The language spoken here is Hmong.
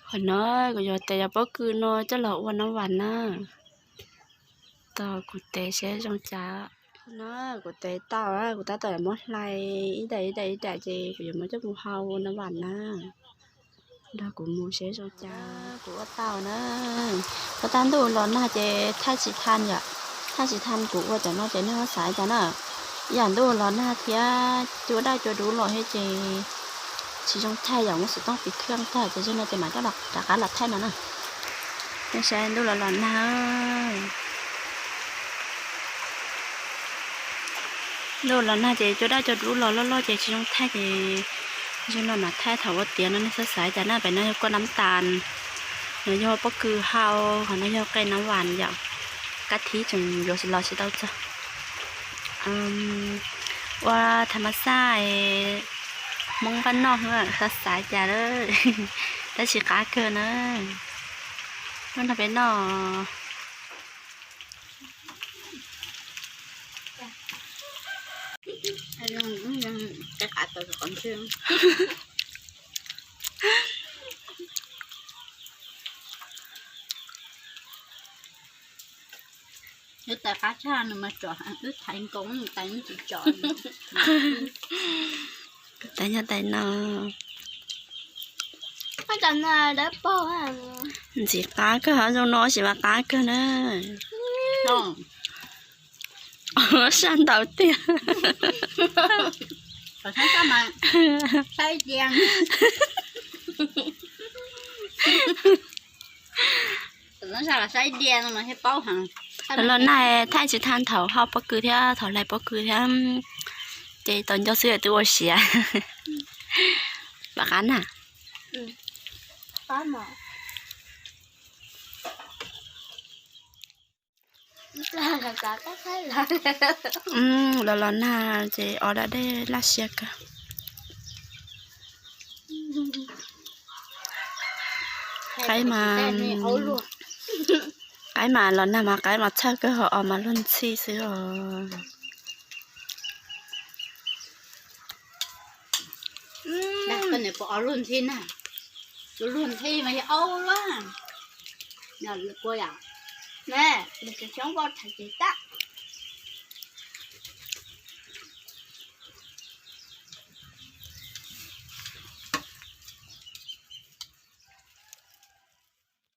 Qhov no kuv yuav tev cov pob kws no coj los ua nab vam na. Tos kuv tev seb zoo cas. No kuv tev tau, kuv tab tom muab hlais ib daim ib daim ib daim ces kuv yuav muab coj mus hau ua nab vam na. Nrog kuv mus seb zoo cas. Kuv ua tau na. Tab tab ntuj los nag ces thaij tsis tha yom. Thaij tsis tha kuv ua cov no ces nej ho xav cas na. Ib yam ntuj los nag thiab cua daj cua dub los thiab ces tsis zoo thaij yom, muab xov tooj tiv khwj tag ces zaum no ces mam rov qab los thaij no na. Nej saib ntuj los los nag. Ntuj los nag ces cua daj cua dub los loj loj ces tsis zoo thaij ces zaum no mam thaij thaum ua tiav no nej xav xav cas na. Pem no yog kua nab tas, no yog pob kws hau, qhov no yog qe nab vam yom. Kab thib tseem yuav los tsis tau txog. Ua tham mas xaj Hmoob npaj noj xav xav cas lawm. Tab sis qab kawg na. Hnub no peb noj Tais qab tshaj nws mas tsom wb thaiv nkoos, tais tsis tsom. Tais nyob tais no. Ntxim qab kawg, zoo no tsis mas qab kawg na. Saj ntau tiag. Los nag thaij tsis tha thaum hau pob kws thiab thaum hlais pob kws thiab, ces tau nco xwb twb ua siav. Pom qab na. Los los nag ces o da dej laj siab kawg. Qaib mas, qaib mas los nag mas qaib mas txhawj kawg, ho o mas luag ntxhi xwb os. Luag ntxhi na, luag ntxhi mas yog aub luaj. Kua yom, ne, nws tsis xyoob voj thav ces tag.